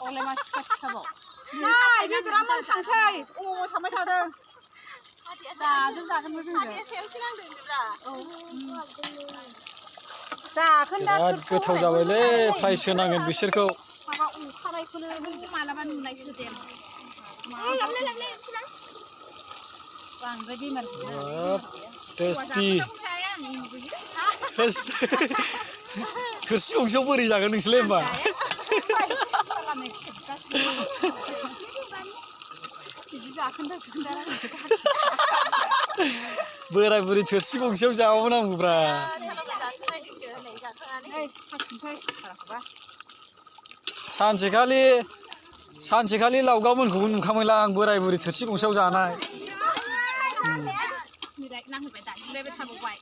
अलाय मा सिखा सिखाबाव नै बेदरा मोनखांसै अ थांबाय थादों जाजोबजागोनबो जोङो जागोन दा गोथाव जाबायलै फ्राय सोनांगोन बिसोरखौ माबा अखानायखौनो मालाबा नुनायसो दे बांद्राय बेमार टेस्टि थोरसि गंसेयाव बोरै जागोन नोंसोरलाय होमबा बिदि जाखोन्दा बोराय बुरै थोरसि गंसेयाव जाबावनांगौब्रा सानसेखालि लावगामोनखौबो नुखामोनलां आं बोराय बुरै थोरसि गंसेयाव जानाय नांहोबाय दासिमबो थाबावबाय